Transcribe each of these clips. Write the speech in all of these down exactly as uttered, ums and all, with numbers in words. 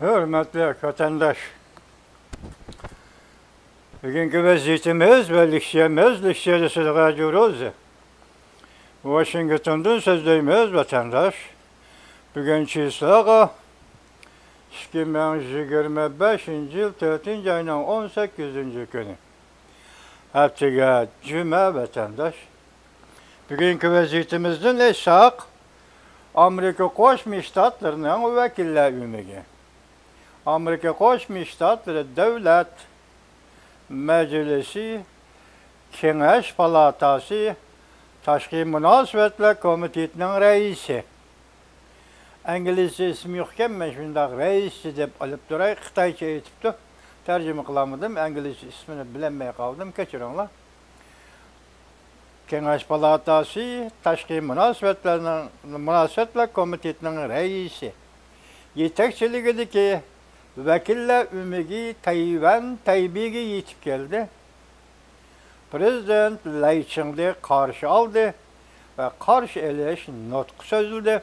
ھۆرمەتلىك ۋەتەنداش، بۈگۈنكى ۋەزىيىتىمىز ۋە لېكسىيەمىز، لېكسىيەدە سۆزلىگەن جۇروز. ۋاشىنگتوندىن سۆزلەيمىز، ۋەتەنداش. بۈگۈن چىسلاغا ئىككى مىڭ يىگىرمە بەشىنچى يىل تۆتىنچى ئاينىڭ ئون سەككىزىنچى كۈنى. ھەپتىگە جۈمە، ۋەتەنداش. بۈگۈنكى ۋەزىيىتىمىزدىن ئېيتساق، ئامېرىكا قوشما شتاتلىرىنىڭ ۋەكىللەر ئۆمىكى، ئامېرىكا قوشما شتاتلىرى دۆلەت مەجلىسى، كېڭەش پالاتاسى، تاشقى مۇناسىۋەتلەر كومىتېتىنىڭ رەئىسى. ئىنگلىزچە ئىسمى يوقكەن، مەن شۇنداق رەئىسى دەپ ئېلىپ تۇراي، خىتايچە ئېيتىپتۇ. تەرجىمە قىلالمىدىم، ئىنگلىزچە ئىسمىنى بىلەلمەي قالدىم، كەچۈرۈڭلار. كېڭەش پالاتاسى تاشقى مۇناسىۋەتلەرنىڭ، مۇناسىۋەتلەر كومىتېتىنىڭ رەئىسى يېتەكچىلىكىدىكى ۋەكىللەر ئۆمىكى تەيۋەن تەيبېيگە يېتىپ كەلدى. پرېزىدېنت لەي چىڭدې قارشى ئالدى ۋە قارشى ئېلىش نۇتقى سۆزلىدى.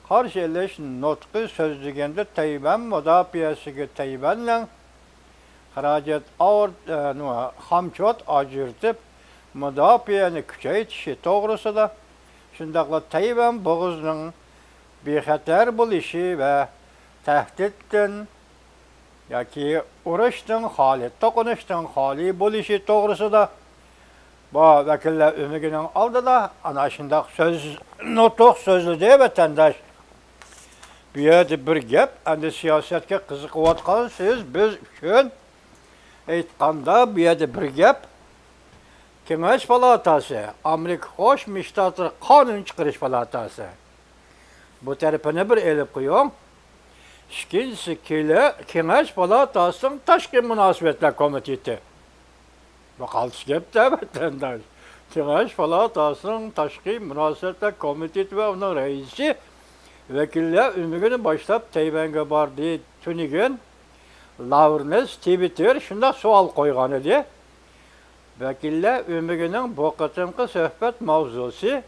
قارشى ئېلىش نۇتقى سۆزلىگەندە تەيۋەن مۇداپىئەسىگە تەيۋەننىڭ خىراجەت ئاۋر-، ئە، نېمە، خامچوت ئاجرىتىپ، مۇداپىئەنى كۈچەيتىشى توغرىسىدا، شۇنداقلا تەيۋەن بوغۇزىنىڭ بىخەتەر بولۇشى ۋە تەھدىتتىن ياكى ئۇرۇشتىن خالىي، توقۇنۇشتىن خالىي بولۇشى توغرىسىدا بۇ ۋەكىللەر ئۆمىكىنىڭ ئالدىدا ئانا شۇنداق سۆز، نۇتۇق سۆزلىدى، ۋەتەنداش. بۇ يەردە بىر گەپ، ئەمدى سىياسەتكە قىزىقىۋاتقانسىز، بىز ئۈچۈن ئېيتقاندا، بۇ يەردە بىر گەپ، كېڭەش پالاتاسى، ئامېرىكا قوشما شتاتلىرى قانۇن چىقىرىش پالاتاسى. بۇ تەرىپىنى بىر ئېلىپ قويۇڭ. ئىككىنچىسى، كېلە-، كېڭەش پالاتاسىنىڭ تاشقى مۇناسىۋەتلەر كومىتېتى. بۇ قالتىس گەپتە، ۋەتەنداش. كېڭەش پالاتاسىنىڭ تاشقى مۇناسىۋەتلەر كومىتېتى ۋە ئۇنىڭ رەئىسى ۋەكىللەر ئۆمىكىنى باشلاپ تەيۋەنگە باردى. تۈنۈگۈن لاۋرېنس تىۋىتېر شۇنداق سوئال قويغان ئىدى. ۋەكىللەر ئۆمىكىنىڭ بۇ قېتىمقى سۆھبەت ماۋزۇسى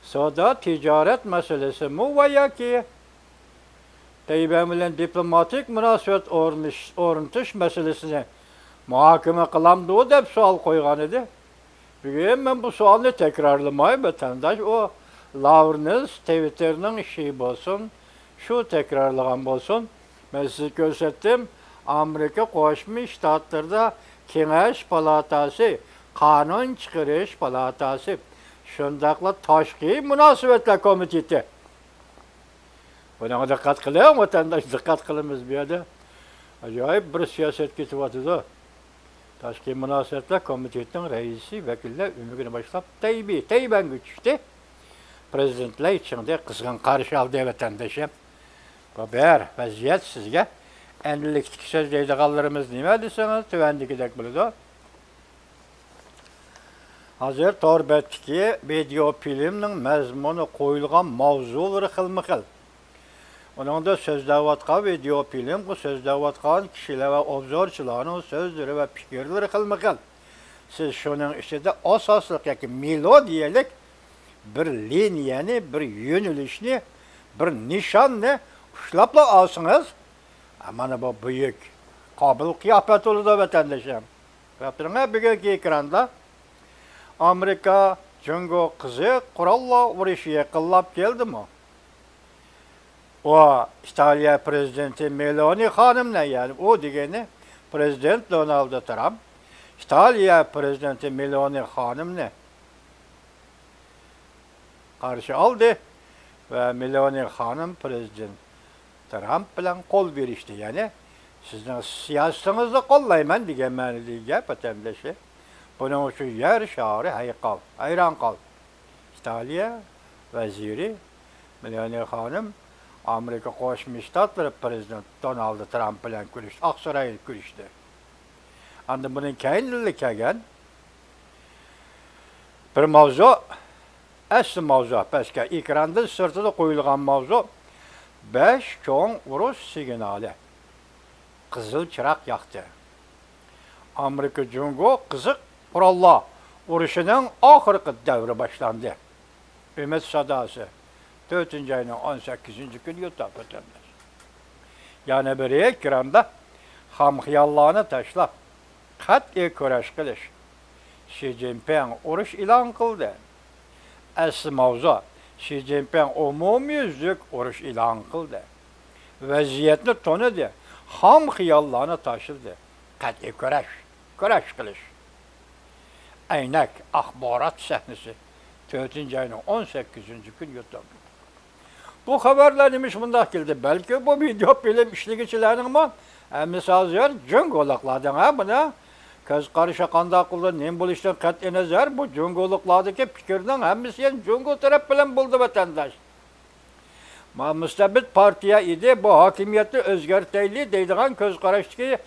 سودا تىجارەت مەسىلىسىمۇ ۋە ياكى تەيۋەن بىلەن دىپلوماتىك مۇناسىۋەت ئورنىش-، ئورنىتىش مەسىلىسىنى مۇھاكىمە قىلامدۇ دەپ سوئال قويغان ئىدى. بۈگۈن مەن بۇ سوئالنى تەكرارلىماي، ۋەتەنداش، ئۇ لاۋرېنس تىۋىتېرنىڭ ئىشى بولسۇن، شۇ تەكرارلىغان بولسۇن. مەن سىزگە كۆرسەتتىم، ئامېرىكا قوشما شتاتلىرىدا كېڭەش پالاتاسى، قانۇن چىقىرىش پالاتاسى، شۇنداقلا تاشقى مۇناسىۋەتلەر كومىتېتى. بۇنىڭغا دىققەت قىلىڭ، ۋەتەنداش، دىققەت قىلىمىز بۇ يەردە. ئاجايىپ بىر سىياسەت كېتىۋاتىدۇ. تاشقى مۇناسىۋەتلەر كومىتېتىنىڭ رەئىسى ۋەكىللەر ئۆمىكىنى باشلاپ تەيبېي، تەيۋەنگە چۈشتى. پرېزىدېنت لەي چىڭدې قىزغىن قارشى ئالدى، ۋەتەندىشىم. بۇ بىر ۋەزىيەت سىزگە. ئەنىلىكتىكى سۆزلەيدىغانلىرىمىز نېمە دېسىڭىز، تۆۋەندىكىدەك بولىدۇ. ھازىر تور بەتتىكى ۋىدېئو فىلىمنىڭ مەزمۇنى، قويۇلغان ماۋزۇلىرى خىلمۇ خىل. ئۇنىڭدا سۆزلەۋاتقان، ۋىدېئو فىلىمغا سۆزلەۋاتقان كىشىلەر ۋە ئوبزورچىلارنىڭ سۆزلىرى ۋە پىكىرلىرى خىلمۇ خىل. سىز شۇنىڭ ئىچىدە ئاساسلىق ياكى مېلودىيەلىك بىر لىنىيەنى، بىر يۆنىلىشنى، بىر نىشاننى ئۇشلاپلا ئالسىڭىز، مانا بۇ بۈيۈك قابىل قىياپەت بولىدۇ، ۋەتەندىشىم. قاراپ تۇرۇڭ، بۈگۈنكى ئېكراندا ئامېرىكا، جۇڭگو قىزىق قوراللار ئۇرۇشى يېقىنلاپ كەلدىمۇ؟ ئۇ ئىتالىيە پرېزىدېنتى مېلونى خانىمنى، يەنى ئۇ دېگىنى پرېزىدېنت دونالد ترامپ ئىتالىيە پرېزىدېنتى مېلونى خانىمنى قارشى ئالدى ۋە مېلونى خانىم پرېزىدېنت ترامپ بىلەن قول بېرىشتى. يەنى، سىزنىڭ سىياسىتىڭىزنى قوللايمەن دېگەن مەنىدىكى گەپ، ۋەتەندىشى. بۇنىڭ ئۈچۈن يەر شارى ھەيقال-، ھەيران قالدى. ئىتالىيە ۋەزىرى مېلونى خانىم ئامېرىكا قوشما شتاتلىرى پرېزىدېنت دونالد ترامپ بىلەن كۆرۈشتى، ئاقسارايدا كۆرۈشتى. ئاندىن بۇنىڭ كەينىدىنلا كەلگەن بىر ماۋزۇ، ئەسلى ماۋزۇ، بەشكە ئېكراندىن سىرتىدا قويۇلغان ماۋزۇ، بەش چوڭ ئۇرۇش سىگنالى قىزىل چىراغ ياقتى. ئامېرىكا جۇڭگو قىزىق قوراللار ئۇرۇشىنىڭ ئاخىرقى دەۋرى باشلاندى. ئۈمىد ساداسى، تۆتىنچى ئاينىڭ ئون سەككىزىنچى كۈنى يۇتاپ ئۆتەمدىن. يەنە بىرى، ئېكراندا خام خىياللارنى تاشلاپ، قەتئىي كۈرەش قىلىش. شى جىنپىڭ ئۇرۇش ئېلان قىلدى. ئەسلى ماۋزۇ، شى جىنپىڭ ئومۇميۈزلۈك ئۇرۇش ئېلان قىلدى. ۋەزىيەتنى تونۇدى، خام خىياللارنى تاشلىدى. قەتئىي كۈرەش، كۈرەش قىلىش. ئەينەك ئاخبارات سەھنىسى، تۆتىنچى ئاينىڭ ئون سەككىزىنچى كۈنى يۇتۇم. بۇ خەۋەرلەر نېمىشقا مۇنداق كەلدى؟ بەلكى بۇ ۋىدېئو فىلىم ئىشلىگۈچىلەرنىڭمۇ ھەممىسى ھازىر جۇڭگولۇقلاردىن، ھە، بۇنى كۆز قارىشى قانداق بولىدۇ، نېمە بولۇشىدىن قەتئىينەزەر، بۇ جۇڭگولۇقلاردىكى پىكىرنىڭ ھەممىسى يەنە جۇڭگو تەرەپ بىلەن بولىدۇ، ۋەتەنداش. ما مۇستەبىت پارتىيە ئىدى، بۇ ھاكىمىيەتنى ئۆزگەرتەيلى دەيدىغان كۆز قاراشتىكى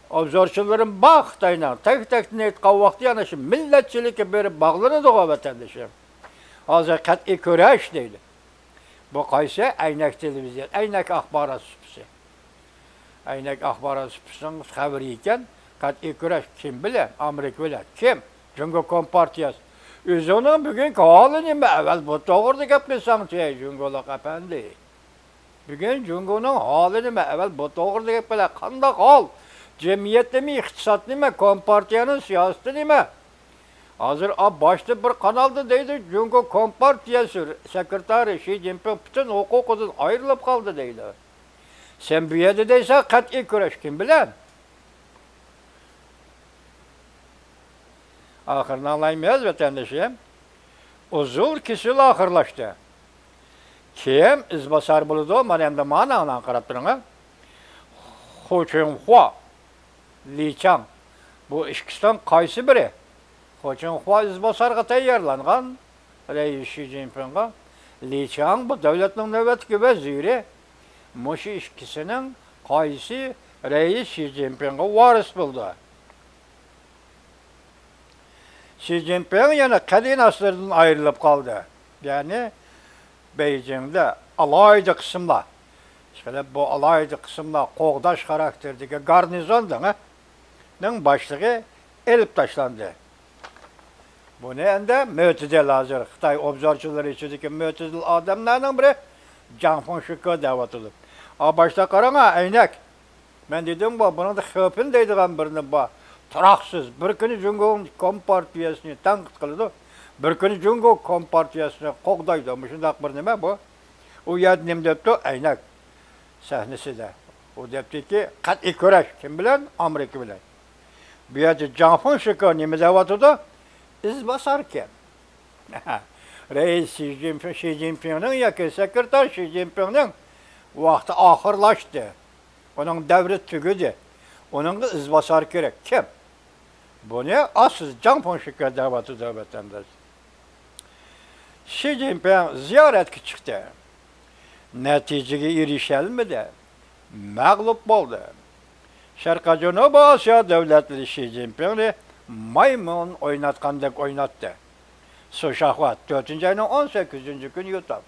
ئوبزورچىلىرىم بار خىتاينىڭ. تەك-تەكتىن ئېيتقان ۋاقتى يەنە شۇ مىللەتچىلىككە بېرىپ باغلىنىدىغۇ، ۋەتەندىشىم. ھازىر قەتئىي كۈرەش دەيدۇ. بۇ قايسى؟ ئەينەك تېلېۋىزىيە، ئەينەك ئاخبارات سۇپىسى. ئەينەك ئاخبارات سۇپىسىنىڭ خەۋىرى ئىكەن، قەتئىي كۈرەش كىم بىلەن؟ ئامېرىكا بىلەن. كىم؟ جۇڭگو كومپارتىيەسى. ئۆزۈڭنىڭ بۈگۈنكى ھالى نېمە؟ ئەۋۋەل بۇ توغرىدا گەپ قىلساڭچى، ئەي جۇڭگولۇق ئەپەندى. بۈگۈن جۇڭگونىڭ ھالى نېمە؟ ئەۋۋەل بۇ توغرىدا گەپ قىلاي. قانداق ھال؟ جەمئىيەت نېمە؟ ئىقتىساد نېمە؟ كومپارتىيەنىڭ سىياسىتى نېمە؟ ھازىر ئا باشتا بىر قانالدا دەيدۇ، جۇڭگو كومپارتىيەسى سېكرېتارى شى جىنپىڭ پۈتۈن ھوقۇقىدىن ئايرىلىپ قالدى دەيدۇ. سەن بۇ يەردە دەيسەن، قەتئىي كۈرەش كىم بىلەن؟ ئاخىرىنى ئاڭلايمىز، ۋەتەندىشىم. ئۇزۇل كېسىل ئاخىرلاشتى. كىم ئىزباسار بولىدۇ؟ مانا ئەمدى مانا ئاڭلاڭ، قاراپ تۇرۇڭ. خۇ چۈنخۇا، لى چاڭ. بۇ ئىككىسىنىڭ قايسى بىرى؟ خۇ چۈنخۇا ئىزباسارغا تەييارلانغان، رەئىس شى جىنپىڭغا. لى چاڭ بۇ دۆلەتنىڭ نۆۋەتتىكى ۋەزىرى. مۇشۇ ئىككىسىنىڭ قايسى رەئىس شى جىنپىڭغا ۋارىس بولىدۇ؟ شى جىنپىڭ يەنە قەدىناسلىرىدىن ئايرىلىپ قالدى. يەنى بېيجىڭدا ئالاھىدە قىسىملار، ئىشقىلىپ بۇ ئالاھىدە قىسىملار قوغداش خاراكتېرىدىكى گارنىزون دېڭىنىڭ باشلىقى ئېلىپ تاشلاندى. بۇنى ئەمدى مۆتىدىل، ھازىر خىتاي ئوبزورچىلىرى ئىچىدىكى مۆتىدىل ئادەملەرنىڭ بىرى جاڭ فېڭشىكې دەۋاتىدۇ. ئا باشتا قاراڭا، ئەينەك. مەن دېدىمغۇ، بۇنىڭدا خېپېن دەيدىغان بىرنى بار. تۇراقسىز. بىر كۈنى جۇڭگو كومپارتىيەسىنى تەنقىد قىلىدۇ، بىر كۈنى جۇڭگو كومپارتىيەسىنى قوغدايدۇ. مۇشۇنداق بىر نېمە بۇ. ئۇ يەردە نېمە دەپتۇ؟ ئەينەك سەھنىسىدە. ئۇ دەپتىكى، قەتئىي كۈرەش. كىم بىلەن؟ ئامېرىكا بىلەن. بۇ يەردە جاڭ فېڭشىكې نېمە دەۋاتىدۇ؟ ئىزباساركەن. رەئىس شى جىنپىڭ، شى جىنپىڭنىڭ ياكى سېكرېتار شى جىنپىڭنىڭ ۋاقتى ئاخىرلاشتى. ئۇنىڭ دەۋرى تۈگىدى. ئۇنىڭغا ئىزباسار كېرەك. كىم؟ بۇنى ئاستىدا جاڭ فېڭشىكې دەۋاتىدۇ، ۋەتەنداش. شى جىنپىڭ زىيارەتكە چىقتى. نەتىجىگە ئېرىشەلمىدى. مەغلۇپ بولدى. شەرقىي جەنۇبىي ئاسىيا دۆلەتلىرى شى جىنپىڭنى مايمۇن ئويناتقاندەك ئويناتتى. سۇشاخۇا، تۆتىنچى ئاينىڭ ئون سەككىزىنچى كۈنى يۇتۇم.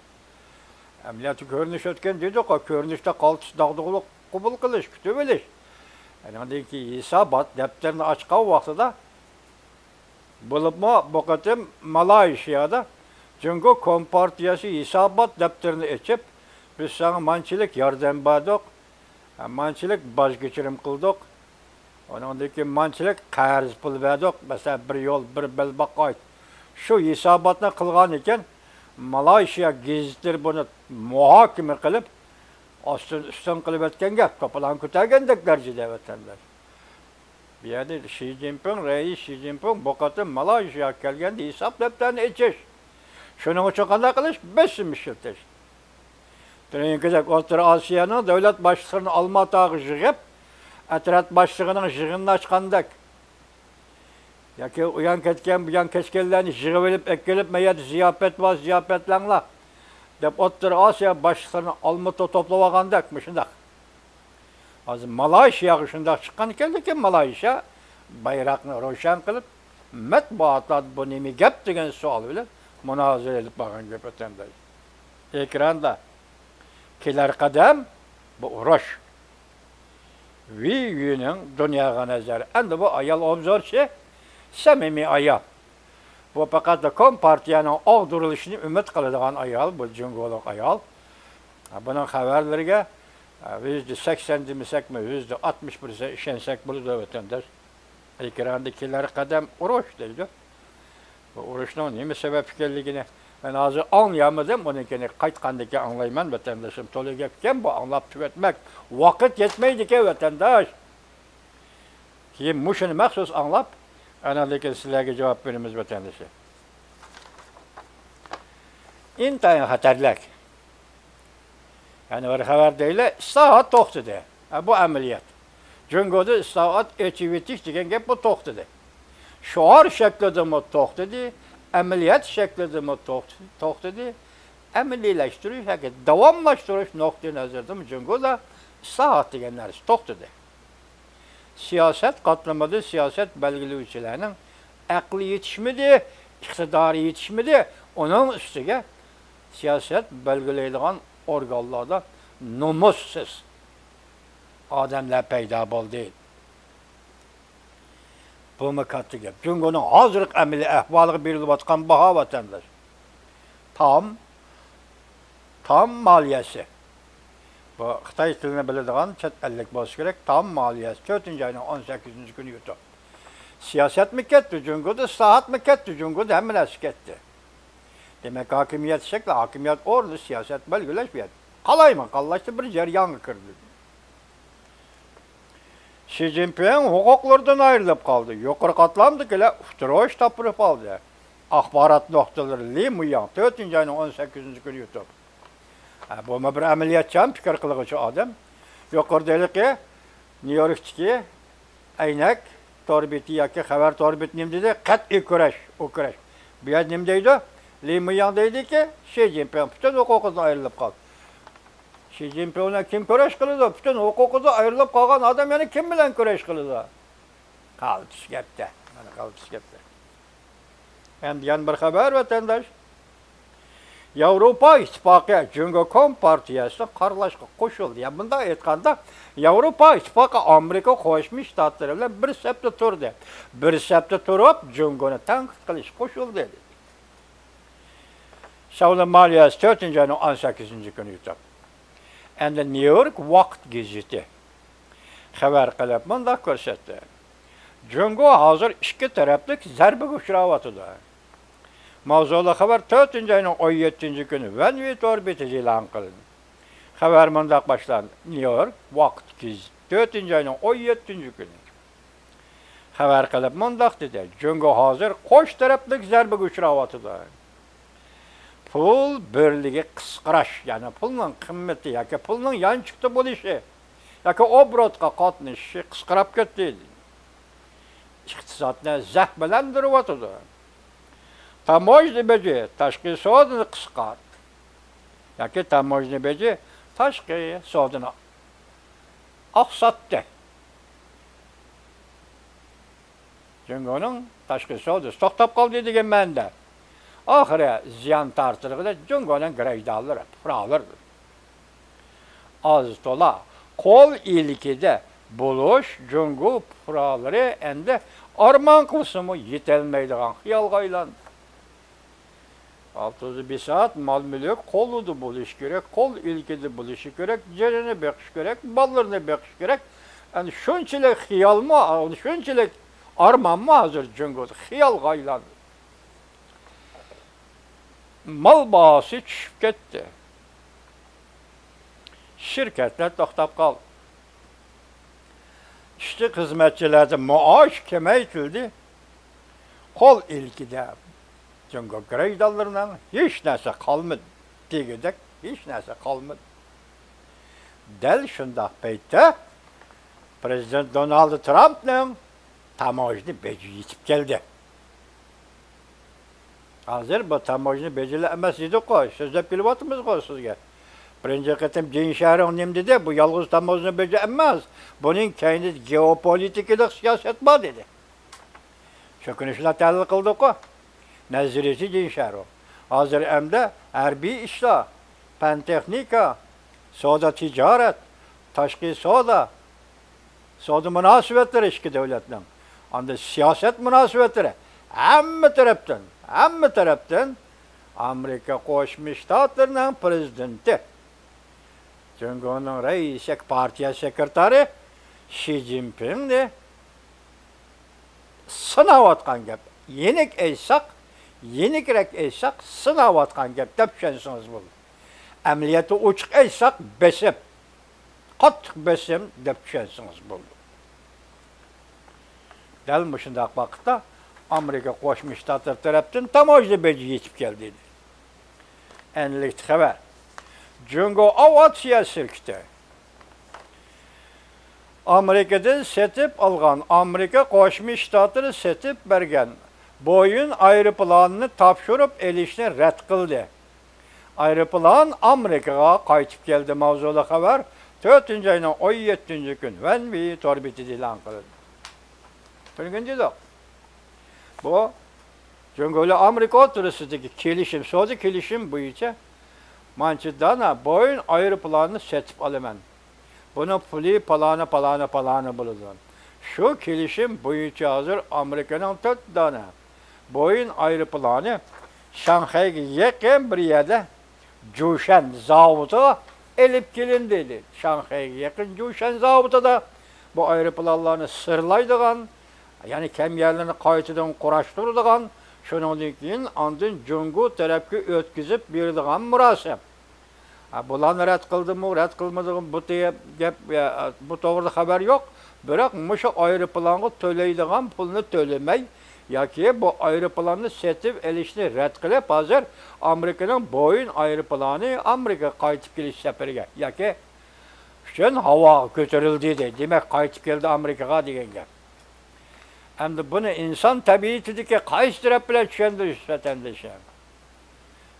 ئەمەلىيەتتە كۆرۈنۈش ئۆتكەن دېدۇققۇ، كۆرۈنۈشتە قالتىس داغدۇغىلىق قوبۇل قىلىش، كۈتۈۋېلىش. ئاندىن كېيىن ھېسابات دەپتىرىنى ئاچقان ۋاقتىدا، بولۇپمۇ بۇ قېتىم مالايشىيادا جۇڭگو كومپارتىيەسى ھېسابات دەپتىرىنى ئېچىپ، بىز ساڭا مانچىلىك ياردەم بەردۇق، مانچىلىك باج كەچۈرۈم قىلدۇق، ئۇنىڭدىن كېيىن مانچىلىك قەرز پۇل بەردۇق، مەسىلەن، بىر يول، بىر بەلباغ قايت. شۇ ھېساباتنى قىلغان ئىكەن، مالايشىيا گېزىتلىرى بۇنى مۇھاكىمە قىلىپ، ئاستىن ئۈستۈن قىلىۋەتكەن گەپ، توپىلاڭ كۆتەرگەندەك دەرىجىدە، ۋەتەنداش. بۇ يەردە شى جىنپىڭ، رەئىس شى جىنپىڭ بۇ قېتىم مالايشىياغا كەلگەندە ھېساب دەپتەرنى ئېچىش. شۇنىڭ ئۈچۈن قانداق قىلىش؟ بېسىم ئىشلىتىش. بۇرۇنقىدەك ئوتتۇرا ئاسىيانىڭ دۆلەت باشلىقلىرىنى ئالماتاغا يىغىپ، ئەترەت باشلىقىنىڭ يىغىنىنى ئاچقاندەك، ياكى ئۇيان كەتكەن، بۇيان كەچكەنلەرنى يىغىۋېلىپ، ئەكېلىپ، «ما يەردە زىياپەت بار، زىياپەتلەڭلار» دەپ، ئوتتۇرا ئاسىيا باشلىقلىرىنى ئالمۇتا توپلىۋالغاندەك، مۇشۇنداق. ھازىر مالايشىياغا شۇنداق چىققان ئىكەن، لېكىن مالايشىيا بايراقنى روشەن قىلىپ، مەتبۇئاتلاردا «بۇ نېمە گەپ؟» دېگەن سوئال بىلەن مۇنازىرە ئېلىپ بارغان گەپ ئۆتەمدە. ئېكراندا: «كېلەر قەدەم، بۇ ئۇرۇش.» ۋېي يۈنىڭ دۇنياغا نەزەر. ئەمدى بۇ ئايال ئوبزورچى، سەمىمىي ئايال. بۇ پەقەت كومپارتىيەنىڭ ئاغدۇرۇلۇشىنى ئۈمىد قىلىدىغان ئايال، بۇ جۇڭگولۇق ئايال. بۇنىڭ خەۋەرلىرىگە يۈزدە سەكسەن دېمىسەكمۇ، يۈزدە ئاتمىش بىر دېسە ئىشەنسەك بولىدۇ، ۋەتەنداش. ئېكراندا كېلەر قەدەم ئۇرۇش دەيدۇ. بۇ ئۇرۇشنىڭ نېمە سەۋەب ئىكەنلىكىنى مەن ھازىر ئاڭلىيالمىدىم، ئۇنىڭكىنى قايتقاندىكىن ئاڭلايمەن، ۋەتەنداشلىرىم. تولا گەپكەن بۇ، ئاڭلاپ تۈگەتمەك ۋاقىت يەتمەيدىكەن، ۋەتەنداش. كېيىن مۇشۇنى مەخسۇس ئاڭلاپ، ئاندىن كېيىن سىلەرگە جاۋاب بېرىمىز، ۋەتەنداشلار. ئىنتايىن خەتەرلىك. يەنە بىر خەۋەر دەيلى، ئىسلاھات توختىدى. ھە، بۇ ئەمەلىيەت. جۇڭگودا ئىسلاھات، ئېچىۋېتىش دېگەن گەپ بۇ توختىدى. شوئار شەكلىدىمۇ توختىدى، ئەمەلىيەت شەكلىدىمۇ توختىدى، توختىدى. ئەمەلىيلەشتۈرۈش ياكى داۋاملاشتۇرۇش نۇقتىئى نەزىرىدىمۇ جۇڭگودا ئىسلاھات دېگەن نەرسە توختىدى. سىياسەت قاتلىمىدا سىياسەت بەلگىلىگۈچىلەرنىڭ ئەقلى يېتىشمىدى، ئىقتىدارى يېتىشمىدى. ئۇنىڭ ئۈستىگە سىياسەت بەلگىلەيدىغان ئورگانلاردا نومۇسسىز ئادەملەر پەيدا بولدى. بۇمۇ كاتتا گەپ. جۇڭگونىڭ ھازىرقى ئەمەلىي ئەھۋالىغا بېرىلىۋاتقان باھا، ۋەتەنداش. تام، تام مالىيەسى. بۇ خىتاي تىلىنى بىلىدىغان چەت ئەللىك بولسا كېرەك. تام مالىيەسى تۆتىنچى ئاينىڭ ئون سەككىزىنچى كۈنى يوتۇپ. سىياسەتمۇ كەتتى جۇڭگودا، ئىسلاھاتمۇ كەتتى جۇڭگودا، ھەممە نەرسە كەتتى. دېمەك، ھاكىمىيەت شەكلى، ھاكىمىيەت ئورنى، سىياسەت بەلگىلەش بۇ يەردە قالايمىقانلاشتى، بىر جەريانغا كىردى. شى جىنپىڭ ھوقۇقلىرىدىن ئايرىلىپ قالدى. يۇقىرى قاتلامدىكىلەر ئۇتتۇرۇش تاپىلىپ قالدى. ئاخبارات نۇقتىلىرى لى مۇياڭ تۆتىنچى ئاينىڭ ئون سەككىزىنچى كۈنى يوتۇپ. ھە، بۇمۇ بىر ئەمەلىيەتچان پىكىر قىلغۇچى ئادەم. يۇقىرىدا ھېلىقى نيۇ يوركتىكى ئەينەك تور بېتى ياكى خەۋەر تور بېتى نېمە دېدى؟ قەتئىي كۈرەش، ئۇ كۈرەش. بۇ يەردە نېمە دەيدۇ؟ لى مۇياڭ دەيدىكى، شى جىنپىڭ پۈتۈن ھوقۇقىدىن ئايرىلىپ قالدى. شى جىنپىڭ بىلەن كىم كۈرەش قىلىدۇ؟ پۈتۈن ھوقۇقىدىن ئايرىلىپ قالغان ئادەم يەنە كىم بىلەن كۈرەش قىلىدۇ؟ قالتىس گەپتە. مانا قالتىس گەپتە. ئەمدى يەنە بىر خەۋەر، ۋەتەنداش. ياۋروپا ئىتتىپاقى جۇڭگو كومپارتىيەسىنى قارىلاشقا قوشۇلدى. يا بۇنداق ئېيتقاندا، ياۋروپا ئىتتىپاقى ئامېرىكا قوشما شتاتلىرى بىلەن بىر سەپتە تۇردى. بىر سەپتە تۇرۇپ، جۇڭگونى تەنقىد قىلىشقا قوشۇلدى. سودا مالىيەسى تۆتىنچى ئاينىڭ ئون سەككىزىنچى كۈنى يوتۇپ. ئەمدى نيۇ يورك ۋاقىت گېزىتى خەۋەر قىلىپ مۇنداق كۆرسەتتى: جۇڭگو ھازىر ئىككى تەرەپلىك زەربىگە ئۇچراۋاتىدۇ. ماۋزۇلۇق خەۋەر تۆتىنچى ئاينىڭ ئون يەتتىنچى كۈنى ۋەنۋى تور بېتىدە ئېلان قىلىندى. خەۋەر مۇنداق باشلاندى: نيۇ يورك ۋاقىت گېزىتى، تۆتىنچى ئاينىڭ ئون يەتتىنچى كۈنى. خەۋەر قىلىپ مۇنداق دېدى: جۇڭگو ھازىر قوش تەرەپلىك زەربىگە ئۇچراۋاتىدۇ. پۇل بىرلىكى قىسقىراش، يەنى پۇلنىڭ قىممىتى ياكى پۇلنىڭ يانچۇقتا بولۇشى ياكى ئوبوروتقا قاتنىشىشى قىسقىراپ كەتتى. ئىقتىسادنى زەخىملەندۈرۈۋاتىدۇ. تاموژنا بېجى، تاشقى سودىنى قىسقارتتى. ياكى تاموژنا بېجى تاشقى سودىنى ئاقساتتى. جۇڭگونىڭ تاشقى سودىسى توختاپ قالدى دېگەن مەنىدە. ئاخىرى زىيان تارتىدىغىنى جۇڭگونىڭ گرەجدانلىرى، پۇقرالىرىدۇر. ئاز تولا قول ئىلكىدە بولۇش جۇڭگو پۇقرالىرى ئەمدى ئارمان قىلسىمۇ يېتەلمەيدىغان خىيالغا ئايلاندى. ئالتە يۈز بىسات مال-مۈلۈك قولىدا بولۇشى كېرەك، قول ئىلكىدە بولۇشى كېرەك، جېنىنى بېقىشى كېرەك، بالىلىرىنى بېقىشى كېرەك. ئەنە شۇنچىلىك خىيالمۇ، شۇنچىلىك ئارمانمۇ ھازىر جۇڭگودا خىيالغا ئايلاندى. مال باھاسى چۈشۈپ كەتتى. شىركەتلەر توختاپ قالدى. ئىشچى-خىزمەتچىلەردە مائاش كېمەيتىلدى. قول ئىلكىدە جۇڭگو گرەجدانلىرىنىڭ ھېچ نەرسە قالمىدى، دېگۈدەك ھېچ نەرسە قالمىدى. دەل شۇنداق پەيتتە پرېزىدېنت دونالد ترامپنىڭ تاموژنا بېجى يېتىپ كەلدى. ھازىر بۇ تاموژنا بېجىلا ئەمەس دېدۇققۇ، سۆزلەپ كېلىۋاتىمىزغۇ سىزگە. بىرىنچى قېتىم جىن شيارۇڭ نېمە دېدى؟ بۇ يالغۇز تاموژنا بېجى ئەمەس، بۇنىڭ كەينىدە گېئوپولىتىكىلىق سىياسەت بار دېدى. شۇ كۈنى شۇنداق تەھلىل قىلدۇققۇ. نەزەرىيىچى جىن شيارۇڭ. ھازىر ئەمدى ھەربىي ئىشلار، پەن تېخنىكا، سودا تىجارەت، تاشقى سودا، سودا مۇناسىۋەتلىرى ئىككى دۆلەتنىڭ، ئاندىن سىياسەت مۇناسىۋەتلىرى، ھەممە تەرەپتىن، ھەممە تەرەپتىن ئامېرىكا قوشما شتاتلىرىنىڭ پرېزىدېنتى جۇڭگونىڭ رەئىسىي پارتىيە سېكرېتارى شى جىنپىڭنى سىناۋاتقان گەپ. يېنىك ئېيتساق، يېنىكرەك ئېيتساق، سىناۋاتقان گەپ دەپ چۈشەنسىڭىز بولىدۇ. ئەمەلىيەتتە ئوچۇق ئېيتساق، بېسىم، قاتتىق بېسىم دەپ چۈشەنسىڭىز بولىدۇ. دەل مۇشۇنداق ۋاقىتتا ئامېرىكا قوشما شتاتلىرى تەرەپتىن تاموژنا بېجى يېتىپ كەلدى. ئەنلىكتە خەۋەر. جۇڭگو ئاۋىئاتسىيە شىركىتى ئامېرىكىدىن سېتىپ ئالغان، ئامېرىكا قوشما شتاتلىرى سېتىپ بەرگەن بويىن ئايروپىلانىنى تاپشۇرۇپ ئېلىشنى رەت قىلدى. ئايروپىلان ئامېرىكىغا قايتىپ كەلدى. ماۋزۇلۇق خەۋەر تۆتىنچى ئاينىڭ ئون يەتتىنچى كۈنى ۋەنۋى تور بېتىدە ئېلان قىلىندى. تۈنۈگۈن دېدۇق. بۇ جۇڭگو بىلەن ئامېرىكا ئوتتۇرىسىدىكى كېلىشىم، سودا كېلىشىمى بويىچە مانچە دانە بويىن ئايروپىلاننى سېتىپ ئالىمەن. بۇنىڭ پۇلى پالانە، پالانە، پالانە بولىدۇ. شۇ كېلىشىم بويىچە ھازىر ئامېرىكىنىڭ تۆت دانە بويىن ئايروپىلانى شاڭخەيگە يېقىن بىر يەردە جۇشەن زاۋۇتىغا ئېلىپ كېلىندى، دېدى. شاڭخەيگە يېقىن جۇشەن زاۋۇتىدا بۇ ئايروپىلانلارنى سىرلايدىغان، يەنى كەم يەرلىرىنى قايتىدىن قۇراشتۇرىدىغان، شۇنىڭدىن كېيىن ئاندىن جۇڭگو تەرەپكە ئۆتكۈزۈپ بېرىدىغان مۇراسىم. ھە، بۇلارنى رەت قىلدىمۇ، رەت قىلمىدىمۇ، بۇ تېگەپ گەپ، بۇ توغرىدا خەۋەر يوق. بىراق مۇشۇ ئايروپىلانغا تۆلەيدىغان پۇلنى تۆلىمەي ياكى بۇ ئايروپىلاننى سېتىپ ئېلىشنى رەت قىلىپ، ھازىر ئامېرىكىنىڭ بويىن ئايروپىلانى ئامېرىكىغا قايتىپ كېلىش سەپىرىگە ياكى ئۈچۈن ھاۋاغا كۆتۈرۈلدى، دېدى. دېمەك، قايتىپ كەلدى ئامېرىكىغا دېگەن گەپ. ئەمدى بۇنى ئىنسان تەبىئىتىدىكى قايسى تەرەپ بىلەن چۈشەندۈرىشىمىز، ۋەتەندىشىم؟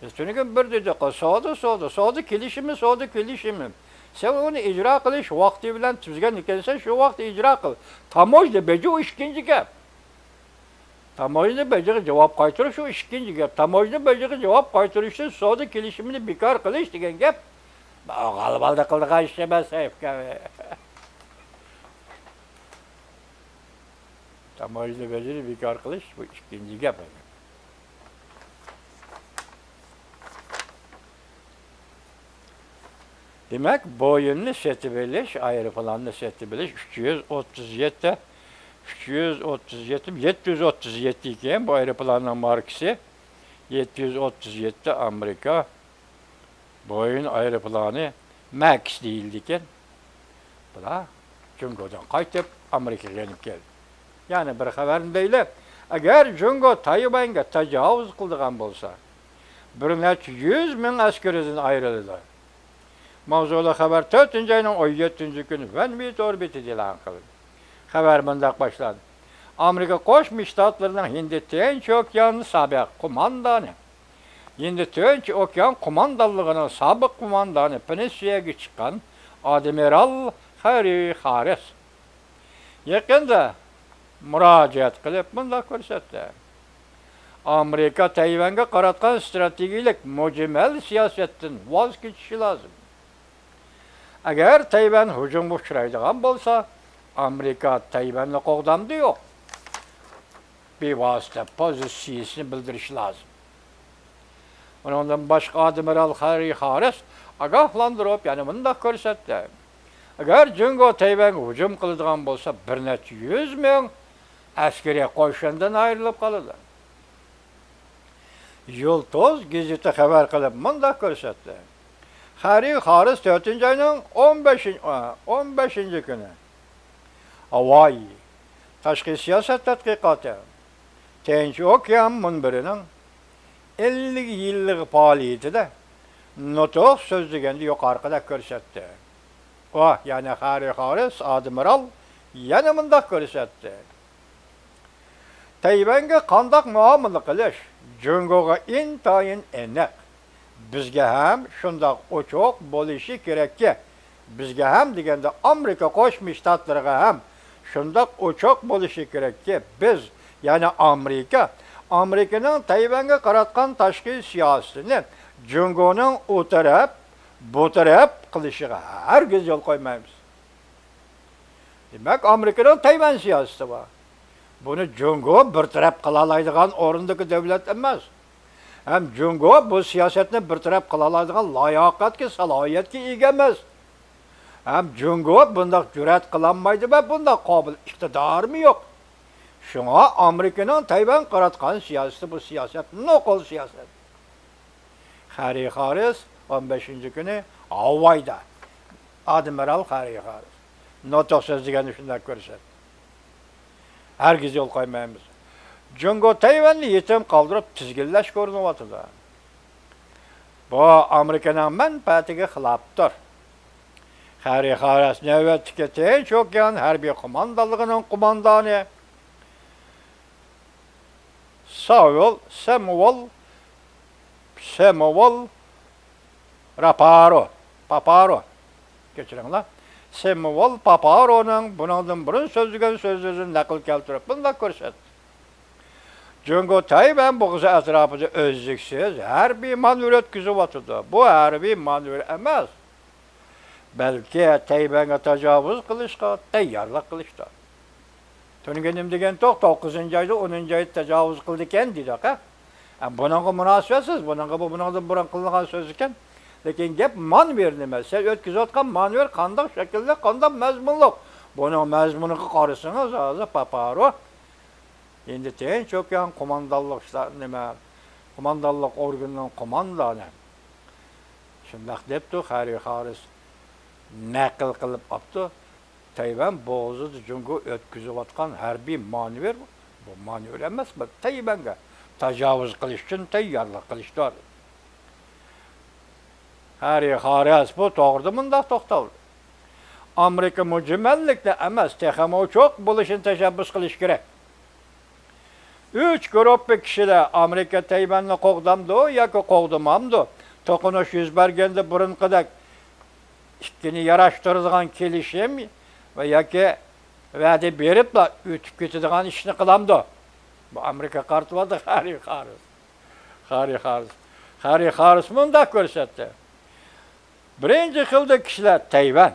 بىز تۈنۈگۈن بىر دېدۇق، سودا، سودا، سودا كېلىشىمى، سودا كېلىشىمى. سەن ئۇنى ئىجرا قىلىش ۋاقتى بىلەن تۈزگەن ئىكەنسەن، شۇ ۋاقىتتا ئىجرا قىل. تاموژنا بېجى ئۇ ئىككىنچى گەپ. تاموژنا بېجىغا جاۋاب قايتۇرۇش ئۇ ئىككىنچى گەپ. تاموژنا بېجىغا جاۋاب قايتۇرۇشتىن سودا كېلىشىمىنى بىكار قىلىش دېگەن گەپ غالىبالدا قىلىدىغان ئىش ئەمەس، ھەي ئۇكام. تاموژنا بېجىنى بىكار قىلىش، بۇ ئىككىنچى گەپ. دېمەك، بويىننى سېتىۋېلىش، ئايروپىلاننى سېتىۋېلىش ئۈچ يۈز ئوتتۇز يەتتە، ئۈچ يۈز ئوتتۇز يەتتە، يەتتە يۈز ئوتتۇز يەتتە ئىكەن بۇ ئايروپىلاننىڭ ماركىسى. يەتتە يۈز ئوتتۇز يەتتە ئامېرىكا بويىن ئايروپىلانى ماكس دېيىلىدىكەن. بۇلار جۇڭگودىن قايتىپ، ئامېرىكىغا يېنىپ كەلدى. يەنە بىر خەۋەرنى دەيلى. ئەگەر جۇڭگو تايۋەنگە تاجاۋۇز قىلىدىغان بولسا، بىر نەچچە يۈز مىڭ ئەسكىرىدىن ئايرىلىدۇ. ماۋزۇلۇق خەۋەر تۆتىنچى ئاينىڭ ئون يەتتىنچى كۈنى ۋەنۋى تور بېتىدە ئېلان قىلىندى. خەۋەر مۇنداق باشلاندى. ئامېرىكا قوشما شتاتلىرىنىڭ ھىندى تىنچ ئوكيان سابىق قوماندانى، ھىندى تىنچ ئوكيان قوماندانلىقىنىڭ سابىق قوماندانى، پېنسىيەگە چىققان ئادمىرال خەررى خاررىس يېقىندا مۇراجىئەت قىلىپ مۇنداق كۆرسەتتى: ئامېرىكا تەيۋەنگە قاراتقان ئىستراتېگىيەلىك مۇجمەل سىياسەتتىن ۋاز كېچىشى لازىم. ئەگەر تەيۋەن ھۇجۇمغا ئۇچرايدىغان بولسا، ئامېرىكا تەيۋەننى قوغدامدۇ يوق، بىۋاسىتە پوزىتسىيىسىنى بىلدۈرۈشى لازىم. ئۇنىڭدىن باشقا ئادمىرال خەررى خاررىس ئاگاھلاندۇرۇپ يەنە مۇنداق كۆرسەتتى: ئەگەر جۇڭگو تەيۋەنگە ھۇجۇم قىلىدىغان بولسا، بىر نەچچە يۈز مىڭ ئەسكىرىي قوشۇندىن ئايرىلىپ قالىدۇ. يۇلتۇز گېزىتى خەۋەر قىلىپ مۇنداق كۆرسەتتى: خەررى خاررىس تۆتىنچى ئاينىڭ ئون بەشىنچى، ئون بەشىنچى كۈنى ھاۋاي تاشقى سىياسەت تەتقىقاتى تىنچ ئوكيان مۇنبىرىنىڭ ئەللىك يىللىق پائالىيىتىدە نۇتۇق سۆزلىگەندە يۇقىرىقىدەك كۆرسەتتى. ئۇ، يەنى خەررى خاررىس ئادمىرال يەنە مۇنداق كۆرسەتتى: تەيۋەنگە قانداق مۇئامىلە قىلىش جۇڭگوغا ئىنتايىن ئېنىق. بىزگە ھەم شۇنداق ئوچۇق بولۇشى كېرەككى، بىزگە ھەم دېگەندە ئامېرىكا قوشما شتاتلىرىغا ھەم شۇنداق ئوچۇق بولۇشى كېرەككى، بىز، يەنى ئامېرىكا، ئامېرىكىنىڭ تەيۋەنگە قاراتقان تاشقى سىياسىتىنى جۇڭگونىڭ ئۇ تەرەپ، بۇ تەرەپ قىلىشىغا ھەرگىز يول قويمايمىز. دېمەك، ئامېرىكىنىڭ تەيۋەن سىياسىتى بار. بۇنى جۇڭگو بىر تەرەپ قىلالايدىغان ئورۇندىكى دۆلەت ئەمەس. ھەم جۇڭگو بۇ سىياسەتنى بىر تەرەپ قىلالايدىغان لاياقەتكە، سالاھىيەتكە ئىگە ئەمەس. ھەم جۇڭگو بۇنداق جۈرئەت قىلالمايدۇ ۋە بۇنداق قابىل ئىقتىدارىمۇ يوق. شۇڭا ئامېرىكىنىڭ تەيۋەنگە قاراتقان سىياسىتى، بۇ سىياسەت نوقۇل سىياسەت. خەررى خاررىس ئون بەشىنچى كۈنى ھاۋايدا، ئادمىرال خەررى خاررىس نۇتۇق سۆزلىگەندە شۇنداق كۆرسەتتى. ھەرگىز يول قويمايمىز. جۇڭگو تەيۋەننى يېتىم قالدۇرۇپ تىزگىنلەشكە ئۇرۇنۇۋاتىدۇ. بۇ ئامېرىكىنىڭ مەنپەئەتىگە خىلاپتۇر. خەررى خاررىس نۆۋەتتىكى تىنچ ئوكيان ھەربىي قوماندانلىقىنىڭ قوماندانى ساۋۇل سېمۇئېل، سېمۇئېل راپارو، پاپارو، كەچۈرۈڭلار، سېمۇئېل پاپارونىڭ بۇنىڭدىن بۇرۇن سۆزلىگەن سۆزلىرىدىن نەقىل كەلتۈرۈپ مۇنداق كۆرسەتتى: جۇڭگو تەيۋەن بوغۇزى ئەتراپىدا ئۈزلۈكسىز ھەربىي مانېۋىر ئۆتكۈزۈۋاتىدۇ. بۇ ھەربىي مانېۋىر ئەمەس، بەلكى تەيۋەنگە تاجاۋۇز قىلىشقا تەييارلىق قىلىشتا. تۈنۈگۈن نېمە دېگەنتۇق؟ توققۇزىنچى ئايدا، ئونىنچى ئايدا تاجاۋۇز قىلىدىكەن دېدۇق، ھە؟ ھە، بۇنىڭغا مۇناسىۋەتسىز، بۇنىڭغا بۇ بۇنىڭغا قىلىنغان سۆز ئىكەن. لېكىن گەپ مانېۋىر نېمە؟ سەن ئۆتكۈزۈۋاتقان مانېۋىر قانداق شەكىللىك، قانداق مەزمۇنلۇق؟ بۇنىڭ مەزمۇنىغا قارىسىڭىز، ھازىر پاپارو ھىندى تىنچ ئوكيان قوماندانلىق شتا-، نېمە، قوماندانلىق ئورگىنىنىڭ قوماندانى شۇنداق دەپتۇ، خەررى خاررىس نەقىل قىلىپ ئاپتۇ. تەيۋەن بوغۇزىدا جۇڭگو ئۆتكۈزۈۋاتقان ھەربىي مانېۋىر، بۇ مانېۋىر ئەمەس، بۇ تەيۋەنگە تاجاۋۇز قىلىش ئۈچۈن تەييارلىق قىلىشتۇر. خەررى خاررىس بۇ توغرىدا مۇنداق توختالدى: ئامېرىكا مۇجمەللىكتە ئەمەس، تېخىمۇ چوڭ بولۇشنى تەشەببۇس قىلىش كېرەك. ئۈچ گۇرۇپپا كىشىلەر ئامېرىكا تەيۋەننى قوغدامدۇ ياكى قوغدىمامدۇ؟ توقۇنۇش يۈز بەرگەندە بۇرۇنقىدەك ئىككىنى ياراشتۇرىدىغان كېلىشىم ۋە ياكى ۋەدە بېرىپلا ئۆتۈپ كېتىدىغان ئىشنى قىلامدۇ؟ بۇ ئامېرىكا قارىتىۋاتىدۇ، خەررى خاررىس. خەررى خاررىس. خەررى خاررىس مۇنداق كۆرسەتتى. بىرىنچى خىلدا كىشىلەر تەيۋەن،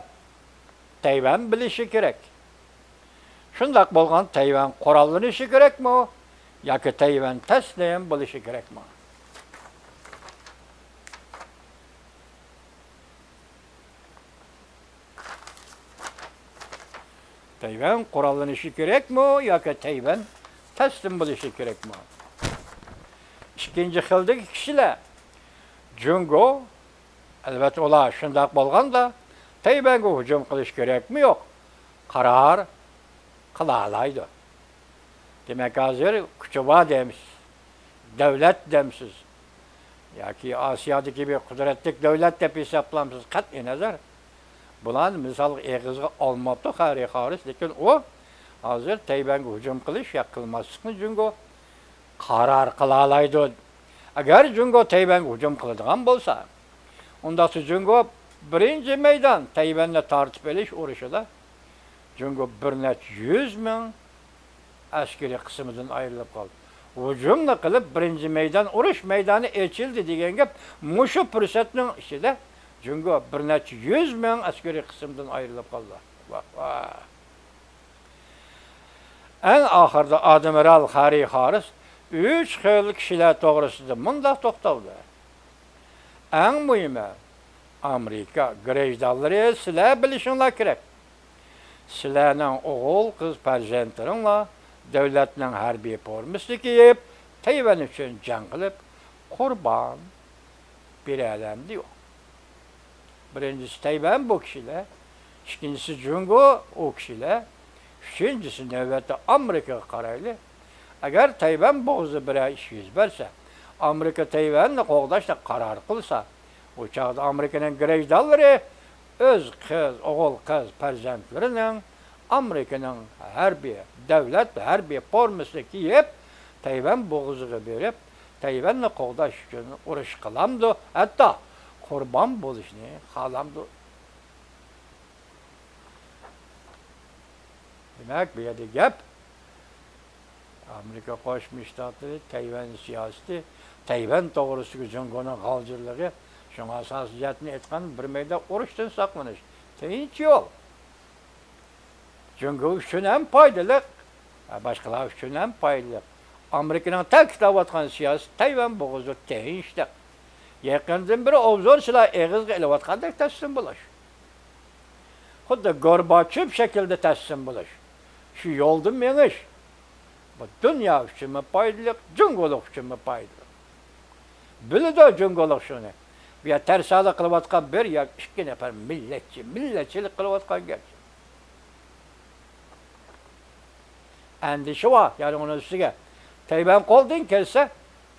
تەيۋەن بىلىشى كېرەك. شۇنداق بولغان تەيۋەن قوراللىنىشى كېرەكمۇ ياكى تەيۋەن تەسلىم بولۇشى كېرەكمۇ؟ تەيۋەن قوراللىنىشى كېرەكمۇ ياكى تەيۋەن تەسلىم بولۇشى كېرەكمۇ؟ ئىككىنچى خىلدىكى كىشىلەر جۇڭگو، ئەلۋەتتە، ئۇلار شۇنداق بولغاندا، تەيۋەنگە ھۇجۇم قىلىش كېرەكمۇ يوق؟ قارار قىلالايدۇ. دېمەك، ھازىر كۈچى بار دەيمىز، دۆلەت دەمسىز ياكى ئاسىيادىكى بىر قۇدرەتلىك دۆلەت دەپ ھېسابلامسىز؟ قەتئىينەزەر. بۇلارنى مىسالغا ئېغىزغا ئالماپتۇ خەررى خاررىس، لېكىن ئۇ ھازىر تەيۋەنگە ھۇجۇم قىلىش يا قىلماسلىقنى جۇڭگو قارار قىلالايدۇ. ئەگەر جۇڭگو تەيۋەنگە ھۇجۇم قىلىدىغان بولسا، ئۇنداقتا جۇڭگو بىرىنچى مەيدان تەيۋەننى تارتىپ ئېلىش ئۇرۇشىدا جۇڭگو بىر نەچچە يۈز مىڭ ئەسكىرىي قىسمىدىن ئايرىلىپ قالدى. ھۇجۇمنى قىلىپ، بىرىنچى مەيدان، ئۇرۇش مەيدانى ئېچىلدى دېگەن گەپ. مۇشۇ پۇرسەتنىڭ ئىچىدە جۇڭگو بىر نەچچە يۈز مىڭ ئەسكىرىي قىسىمدىن ئايرىلىپ قالدى. ۋاھ، ۋاھ. ئەڭ ئاخىرىدا ئادمىرال خەررى خاررىس ئۈچ خىل كىشىلەر توغرىسىدا مۇنداق توختالدى: ئەڭ مۇھىمى، ئامېرىكا گرېجدانلىرى، سىلەر بىلىشىڭلار كېرەك، سىلەرنىڭ ئوغۇل-قىز پەرزەنتلىرىڭلار دۆلەتنىڭ ھەربىي فورمىسىنى كىيىپ، تەيۋەن ئۈچۈن جەڭ قىلىپ، قۇربان بېرەلەمدى يوق؟ بىرىنچىسى تەيۋەن بۇ كىشىلەر، ئىككىنچىسى جۇڭگو ئۇ كىشىلەر، ئۈچىنچىسى نۆۋەتتە ئامېرىكىغا قارايلى. ئەگەر تەيۋەن بوغۇزىدا بىرەر ئىش يۈز بەرسە، ئامېرىكا تەيۋەننى قوغداشنى قارار قىلسا، ئۇ چاغدا ئامېرىكىنىڭ گرېجدانلىرى ئۆز قىز، ئوغۇل-قىز پەرزەنتلىرىنىڭ ئامېرىكىنىڭ ھەربىي، دۆلەت ھەربىي فورمىسىنى كىيىپ، تەيۋەن بوغۇزىغا بېرىپ، تەيۋەننى قوغداش ئۈچۈن ئۇرۇش قىلامدۇ، ھەتتا قۇربان بولۇشنى خالامدۇ؟ دېمەك، بۇ يەردە گەپ ئامېرىكا قوشما شتاتلىرى، تەيۋەن سىياسىتى، تەيۋەن توغرىسىدىكى جۇڭگونىڭ غالجىرلىقى. شۇڭا ئاساسىي جەھەتتىن ئېيتقاندا، بىر مەيدان ئۇرۇشتىن ساقلىنىش، تىنچ يول. جۇڭگو ئۈچۈن ھەم پايدىلىق، باشقىلار ئۈچۈن ھەم پايدىلىق. ئامېرىكىنىڭ تەكىتلەۋاتقان سىياسىتى تەيۋەن بوغۇزىدا تىنچلىق. يېقىندىن بېرى ئوبزورچىلار ئېغىزغا ئېلىۋاتقاندەك تەسلىم بولۇش. خۇددى گورباچېف شەكلىدە تەسلىم بولۇش. شۇ يولدا مېڭىش. بۇ دۇنيا ئۈچۈنمۇ پايدىلىق، جۇڭگولۇق ئۈچۈنمۇ پايدىلىق. بىلىدۇ جۇڭگولۇق شۇنى. بۇ يەر تەرسالىق قىلىۋاتقان بىر ياكى ئىككى نەپەر مىللەتچى، مىللەتچىلىك قىلىۋاتقان گەپ. ئەندىشە بار، يەنى ئۇنىڭ ئۈستىگە تەيۋەن قولدىن كەتسە،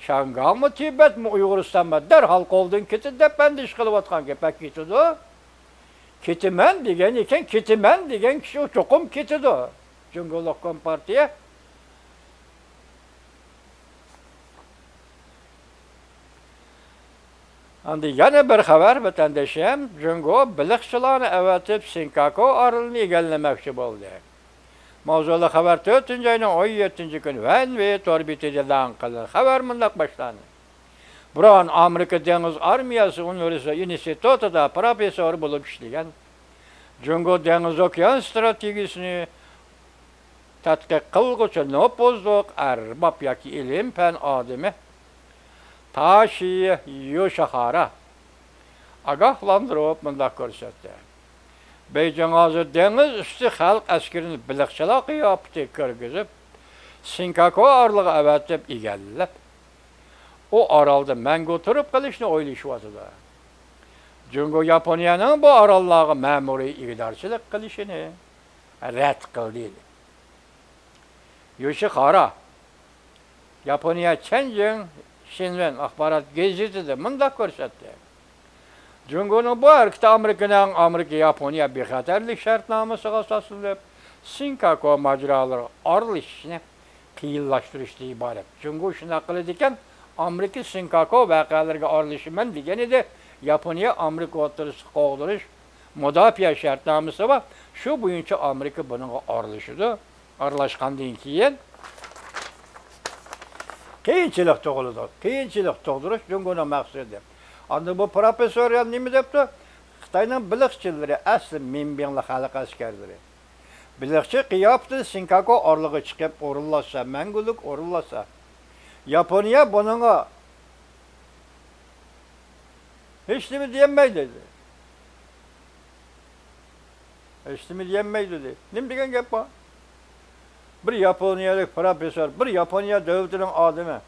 شاڭگاڭمۇ، تىبەتمۇ، ئۇيغۇرىستانمۇ دەرھال قولدىن كېتىدۇ دەپ ئەندىشە قىلىۋاتقان گەپ. ھە، كېتىدۇ. كېتىمەن دېگەن ئىكەن، كېتىمەن دېگەن كىشى ئۇ چوقۇم كېتىدۇ. جۇڭگولۇق كومپارتىيە. ئاندىن يەنە بىر خەۋەر، ۋەتەندىشىم، جۇڭگو بېلىقچىلارنى ئەۋەتىپ، سىنكاكو ئارىلىنى ئىگىلىمەكچى بولدى. ماۋزۇلۇق خەۋەر تۆتىنچى ئاينىڭ ئون يەتتىنچى كۈنى ۋەنۋېي تور بېتىدە ئېلان قىلىندى. خەۋەر مۇنداق باشلاندى. بۇرۇن ئامېرىكا دېڭىز ئارمىيەسى ئۇنىۋېرسىتېتى ئىنستىتۇتىدا پروفېسسور بولۇپ ئىشلىگەن، جۇڭگو دېڭىز ئوكيان ستراتېگىيىسىنى تەتقىق قىلغۇچى نوپۇزلۇق ئەرباب ياكى ئىلىم-پەن ئادىمى تاشى يوشىخارا ئاگاھلاندۇرۇپ مۇنداق كۆرسەتتى: بېيجىڭ ھازىر دېڭىز ئۈستى خەلق ئەسكىرىنى بېلىقچىلار قىياپىتىگە كىرگۈزۈپ، سىنكاكو ئارىلىغا ئەۋەتىپ ئىگىلەپ، ئۇ ئارالدا مەڭگۈ تۇرۇپ قېلىشنى ئويلىشىۋاتىدۇ. جۇڭگو ياپونىيەنىڭ بۇ ئاراللارغا مەمۇرىي ئىگىدارچىلىق قىلىشىنى رەت قىلدى. يوشىخارا ياپونىيە چەنجىڭ شىنۋېن ئاخبارات گېزىتىدە مۇنداق كۆرسەتتى: جۇڭگونىڭ بۇ ھەرىكىتى ئامېرىكىنىڭ ئامېرىكا-ياپونىيە بىخەتەرلىك شەرتنامىسىغا ئاساسلىنىپ، سىنكاكو ماجىرالىرىغا ئارىلىشىشنى قىيىنلاشتۇرۇشتىن ئىبارەت. جۇڭگو شۇنداق قىلىدىكەن، ئامېرىكا سىنكاكو ۋەقەلىرىگە ئارىلىشىمەن دېگەن ئىدى. ياپونىيە ئامېرىكا ئوتتۇرىسىدا قوغدىنىش مۇداپىئە شەرتنامىسى بار. شۇ بويىچە ئامېرىكا بۇنىڭغا ئارىلىشىدۇ. ئارىلاشقاندىن كېيىن قىيىنچىلىق تۇغۇلىدۇ. قىيىنچىلىق تۇغدۇرۇش جۇڭگونىڭ مەقسىتى. ئاندىن بۇ پروفېسسور يەنە نېمە دەپتۇ؟ خىتاينىڭ بېلىقچىلىرى ئەسلى مىنبىڭلىق خەلق ئەسكەرلىرى. بېلىقچى قىياپىتىدە سىنكاكو ئارىلىغا چىقىپ ئورۇنلاشسا، مەڭگۈلۈك ئورۇنلاشسا، ياپونىيە بۇنىڭغا ھېچنېمە دېيەلمەيدۇ دېدى. ھېچنېمە دېيەلمەيدۇ دېدى. نېمە دېگەن گەپ بۇ؟ بىر ياپونىيەلىك پروفېسسور، بىر ياپونىيە دۆلىتىنىڭ ئادىمى.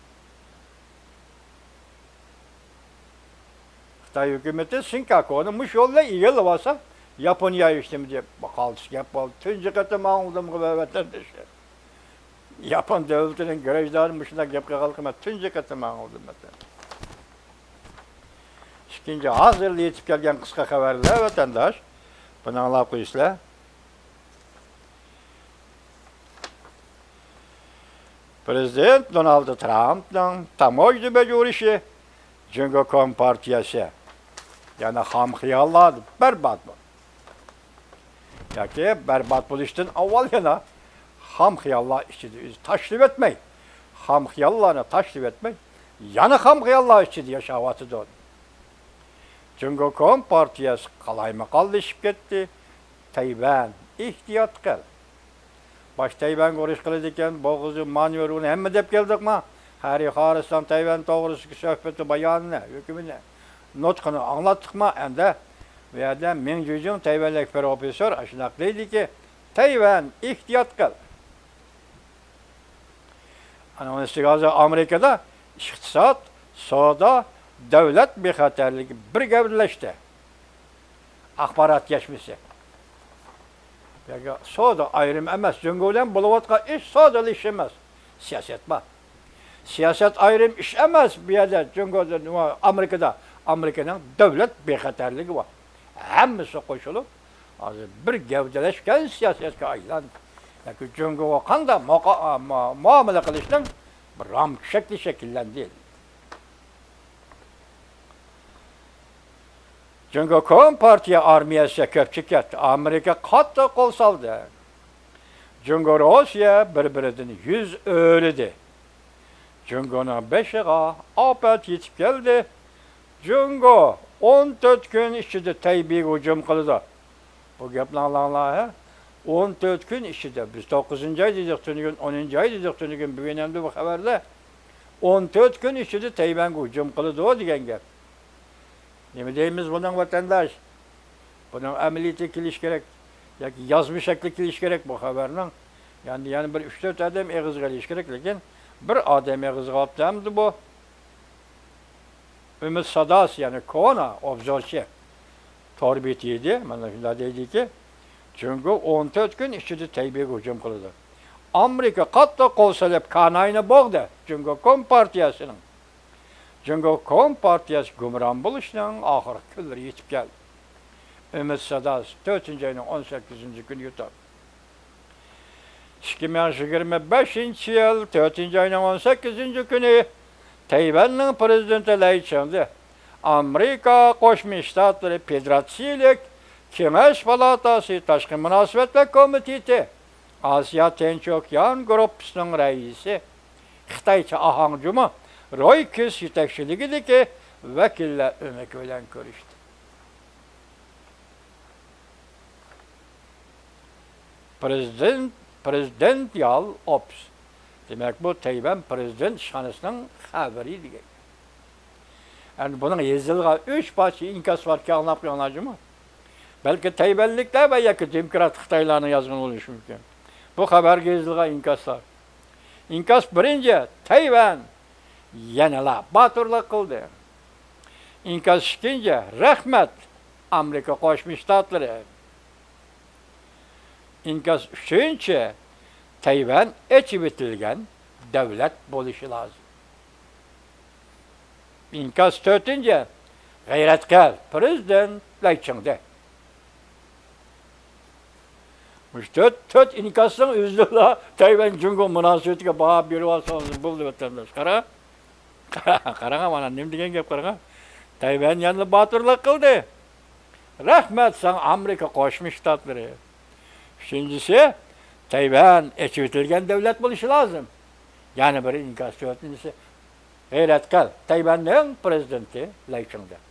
خىتاي ھۆكۈمىتى سىنكاكونى مۇشۇ يول بىلەن ئىگىلىۋالسا، ياپونىيە ھېچنېمە دەپ قالتىس گەپ بولدى. تۇنجى قېتىم ئاڭلىدىم، ۋەتەنداشلار. ياپون دۆلىتىنىڭ گراژدانى مۇشۇنداق گەپ قىلغانلىقىنى مەن تۇنجى قېتىم ئاڭلىدىم، ۋەتەنداش. ئىككىنچى، ھازىرلا يېتىپ كەلگەن قىسقا خەۋەرلەر، ۋەتەنداش. بۇنى ئاڭلاپ قويۇسىلەر. پىرېزىدېنت دونالد ترامپنىڭ تاموژنا بەجۈرۈشى جۇڭگو كومپارتىيەسى يەنە خام خىياللار بەربات بولدى. ياكى بەربات بولۇشتىن ئاۋۋال يەنە خام خىياللار ئىچىدە ئۆزى تاشلىۋەتمەي، خام خىياللارنى تاشلىۋەتمەي، يەنە خام خىياللار ئىچىدە ياشاۋاتىدۇ. جۇڭگو كومپارتىيەسى قالايمىقانلىشىپ كەتتى. تەيۋەن، ئېھتىيات قىل. باش تەيۋەنگە ئۇرۇش قىلىدىكەن، بوغۇزى مانيۇر، ئۇنى ھەممە دەپ كەلدۇقما؟ خەررى خارىسنىڭ تەيۋەن توغرىسىدىكى سۆھبىتى، بايانىنى، ھۆكمىنى، نۇتقىنى ئاڭلاتتۇقما؟ ئەمدى بۇ يەردە مېڭ جۈجۈڭ تەيۋەنلىك پروفېسسور ئاشۇنداق دەيدىكى، تەيۋەن، ئېھتىيات قىل. ئانىڭ ئۈستىگە ھازىر ئامېرىكىدا ئىقتىساد، سودا، دۆلەت بىخەتەرلىكى بىر گەۋدىلەشتى. ئاخبارات يەتمىسى. ياكى سودا ئايرىم ئەمەس، جۇڭگو بىلەن بولۇۋاتقان ئىش سودىلىشىش ئەمەس، سىياسەت بار. سىياسەت ئايرىم ئىش ئەمەس، بۇ يەردە جۇڭگودا، ئامېرىكىدا، ئامېرىكىنىڭ دۆلەت بىخەتەرلىكى بار. ھەممىسى قوشۇلۇپ، ھازىر بىر گەۋدىلەشكەن سىياسەتكە ئايلاندى. ياكى جۇڭگوغا قانداق مۇقا-، مۇ-، مۇئامىلە قىلىشنىڭ بىر رامكا شەكلى شەكىللەندى. جۇڭگو كومپارتىيە ئارمىيەسى كۆپچىكىپ كەتتى. ئامېرىكا قاتتىق قول سالدى. جۇڭگو، روسىيە بىر-بىرىدىن يۈز ئۆرۈدى. جۇڭگونىڭ بېشىغا ئاپەت يېتىپ كەلدى. جۇڭگو ئون تۆت كۈن ئىچىدە تەيبېيگە ھۇجۇم قىلىدۇ. بۇ گەپنى ئاڭلاڭلار، ھە؟ ئون تۆت كۈن ئىچىدە، بىز توققۇزىنچى ئاي دېدۇق تۈنۈگۈن، ئونىنچى ئاي دېدۇق تۈنۈگۈن، بۈگۈن ئەمدى بۇ خەۋەردە ئون تۆت كۈن ئىچىدە تەيۋەنگە ھۇجۇم قىلىدۇ دېگەن گەپ. نېمە دەيمىز بۇنىڭ، ۋەتەنداش؟ بۇنىڭ ئەمەلىيىتىگە كېلىش كېرەك. ياكى يازما شەكلى كېلىشى كېرەك بۇ خەۋەرنىڭ. يەنى، يەنە بىر ئۈچ تۆت ئادەم ئېغىزىغا ئېلىشى كېرەك، لېكىن بىر ئادەم ئېغىزىغا ئاپتۇ ئەمدى بۇ. ئۈمىد ساداسى، يەنى كونا ئوبزورچى تور بېتى ئىدى. مانا شۇنداق دەيدىكى، جۇڭگو ئون تۆت كۈن ئىچىدە تەيبېيگە ھۇجۇم قىلىدۇ. ئامېرىكا قاتتىق قول سېلىپ كاناينى بوغدى. جۇڭگو كومپارتىيەسىنىڭ، جۇڭگو كومپارتىيەسى گۇمران بولۇشنىڭ ئاخىرقى كۈنلىرى يېتىپ كەلدى. ئۈمىد ساداسى، تۆتىنچى ئاينىڭ ئون سەككىزىنچى كۈنى يوتۇپ. ئىككى مىڭ يىگىرمە بەشىنچى يىل تۆتىنچى ئاينىڭ ئون سەككىزىنچى كۈنى تەيۋەننىڭ پىرېزىدېنتى لەي چىڭدې ئامېرىكا قوشما شتاتلىرى فېدېراتسىيىلىك كېڭەش پالاتاسى تاشقى مۇناسىۋەتلەر كومىتېتى ئاسىيا تىنچ ئوكيان گۇرۇپپىسىنىڭ رەئىسى، خىتايچە ئاھاڭ جۇما روي كىس يېتەكچىلىكىدىكى ۋەكىللەر ئۆمىكى بىلەن كۆرۈشتى. پرېزىدېنت، پرېزىدېنتىيال ئوپس. دېمەك، بۇ تەيۋەن پرېزىدېنت ئىشخانىسىنىڭ خەۋىرى دېگەن. ئەمدى بۇنىڭ يېزىلغان ئۈچ پارچە ئىنكاس باركەن، ئاڭلاپ قويۇڭلار جۇمۇ. بەلكى تەيۋەنلىكلەر ۋە ياكى دېموكراتىك خىتايلارنىڭ يازغىنى بولۇشى مۇمكىن. بۇ خەۋەرگە يېزىلغان ئىنكاسلار. ئىنكاس بىرىنچى، تەيۋەن يەنىلا باتۇرلۇق قىلدى. ئىنكاس ئىككىنچى، رەھمەت، ئامېرىكا قوشما شتاتلىرى. ئىنكاس ئۈچىنچى، تەيۋەن ئېچىۋېتىلگەن دۆلەت بولۇشى لازىم. ئىنكاس تۆتىنچى، غەيرەت قىل، پرېزىدېنت لەي چىڭدې. مۇشۇ تۆت، تۆت ئىنكاسنىڭ ئۆزىدىلا تەيۋەن جۇڭگو مۇناسىۋىتىگە باھا بېرىۋالسىڭىز بولدى، ۋەتەنداش. قارا. قاراڭ، مانا نېمە دېگەن گەپ، قاراڭ. تەيۋەن يەنىلا باتۇرلۇق قىلدى. رەھمەت ساڭا، ئامېرىكا قوشما شتاتلىرى. ئۈچىنچىسى، تەيۋەن ئېچىۋېتىلگەن دۆلەت بولۇشى لازىم. يەنە بىر ئىنكاس، تۆتىنچىسى، غەيرەت قىل، تەيۋەننىڭ پرېزىدېنتى لەي چىڭدې.